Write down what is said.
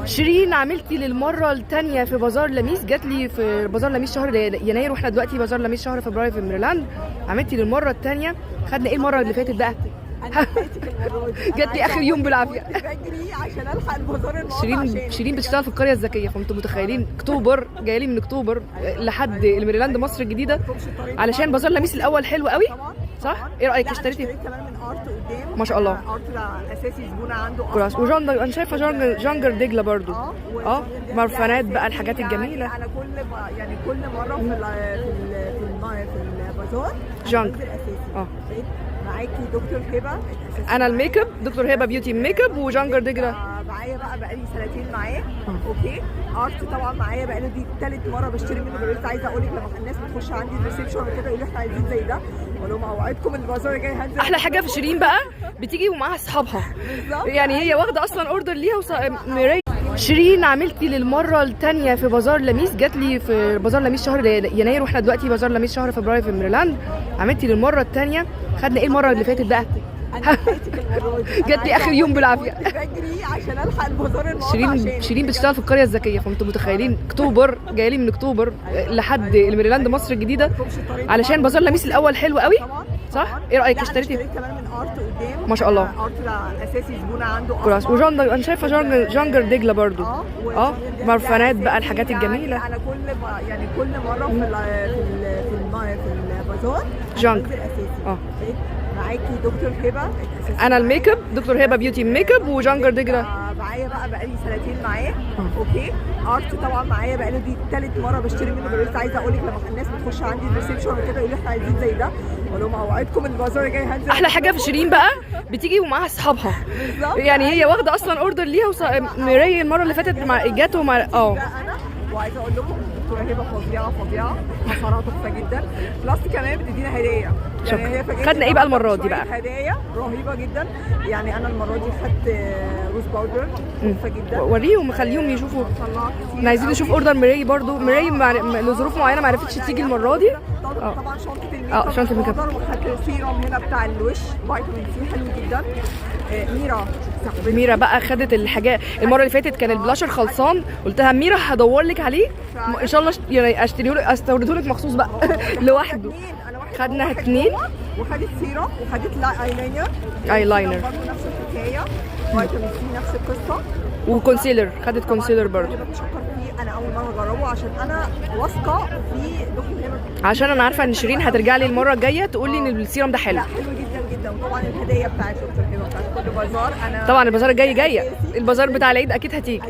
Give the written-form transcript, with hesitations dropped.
شيرين عملتي للمرة الثانية في بازار لميس، جات لي في بازار لميس شهر يناير، واحنا دلوقتي بازار لميس شهر فبراير في ميرلاند. عملتي للمرة الثانية، خدنا ايه المرة اللي فاتت بقى؟ انا لحقتك المرة دي. أنا جات لي عايزة اخر يوم أقول بالعافية. كنت بجري عشان الحق البازار النهارده. شيرين عشان شيرين بتشتغل في القرية الذكية، فانتوا متخيلين اكتوبر جاية لي من اكتوبر لحد الميرلاند مصر الجديدة علشان بازار لميس الاول حلو قوي. طبعا. صح؟ طبعاً. ايه رايك لا، أنا اشتريتي؟ اشتريت كمان من ارت قدام. ما شاء الله. أنا ارت ده اساسي زبونه عنده كويس. أصلاً. وجندر، انا شايفه جنجر دجله برضو. اه، مرفنات ده بقى، الحاجات أساسي. الجميلة. يعني انا كل يعني كل مرة في ال في ال في البازار أنا جنجر. بنزل اساسي. بقيت معاكي دكتور هبه الأساسي. انا ال make up دكتور هبه beauty make up وجنجر دجله. معايا بقى بقالي سنتين معاه. okay، ارت طبعا معايا بقاله دي تالت مرة بشتري منه. بس عايزه اقول لك لما الناس بتخش عندي ال reception وكده يقولوا احنا عايزين زي ده، اقول لهم اوعدكم البازار الجاي هنزل. احلى حاجة في شيرين بقى بتيجي ومعاها اصحابها. بالظبط. يعني هي واخده اصلا order ليها مراي. شيرين عملتي للمرة الثانية في بازار لميس، جات لي في بازار لميس شهر يناير، واحنا دلوقتي بازار لميس شهر فبراير في ميرلاند. عملتي للمرة الثانية، خدنا ايه المرة اللي فاتت بقى؟ انا لحقتك المرة دي. أنا جات لي عايزة اخر يوم أقول بالعافية. كنت بجري عشان الحق البازار النهارده شيرين عشان شيرين بتشتغل في القرية الذكية، فانتوا متخيلين اكتوبر جاية لي من اكتوبر لحد الميرلاند مصر الجديدة علشان بازار لميس الاول حلو قوي. طبعا. صح؟ طبعاً. ايه رايك لا، أنا اشتريتي؟ اشتريت كمان من ارت قدام. ما شاء الله. أنا ارت ده اساسي زبونه عنده كويس. أصلاً. وجندر، انا شايفه جنجر دجله برضو. اه، مرفنات ده بقى، الحاجات أساسي. الجميلة. يعني انا كل يعني كل مرة في ال في ال في البازار أنا جنجر. بنزل اساسي. بقيت معاكي دكتور هبه الأساسي. انا ال make up دكتور هبه beauty make up وجنجر دجله. معايا بقى بقالي سنتين معاه. okay، ارت طبعا معايا بقاله دي تالت مرة بشتري منه. بس عايزه اقول لك لما الناس بتخش عندي ال reception وكده يقولوا احنا عايزين زي ده، اقول لهم اوعدكم البازار الجاي هنزل. احلى حاجة في شيرين بقى بتيجي ومعاها اصحابها. بالظبط. يعني هي واخده اصلا order ليها مراي المرة اللي فاتت مع جات ومع ده انا وعايزه اقول لكم دكتورة هبه فظيعة فظيعه، اسعارها تحفة جدا، plus كمان بتدينا هدايا. يعني شكرا. هي فاجئتني خدنا ايه بقى المرة دي شوية بقى؟ هدايا رهيبة جدا. يعني انا المرة دي خدت rose powder تحفة جدا. وريهم، خليهم يشوفوا. طلعت كتير احنا عايزين قوي. نشوف order مراي برضو. مراي لظروف معينة ما عرفتش لا، تيجي يعني المرة دي. طبعا شنطه ال make up شنطة ال make up. powder، وخدت سيروم هنا بتاع الوش فيتامين سي حلو جدا. ميرا صاحبتي. ميرا بقى خدت الحاجات المرة اللي فاتت، كان البلاشر خلصان، قلت لها ميرا هدور لك عليه ان شاء الله، يعني اشتريه لك، استورده لك مخصوص بقى لوحده. اتنين، انا واحد خدنا واحد اتنين. جوه، وخدت سيروم وخدت لا eyeliner. eyeliner. برضه نفس الحكاية، فيتامين سي نفس القصة. و concealer، خدت concealer برضو. هبه بتشكر فيه، انا اول مرة اجربه عشان انا واثقة في دكتور هبه. عشان انا عارفه ان شيرين هترجع لي المرة الجاية تقول لي ان السيرم ده حلو. لا، حلو جدا جدا. وطبعا الهدية بتاعت دكتور هبه بتاعت كل بازار انا طبعا البازار الجاي جاية، البازار بتاع العيد اكيد هتيجي.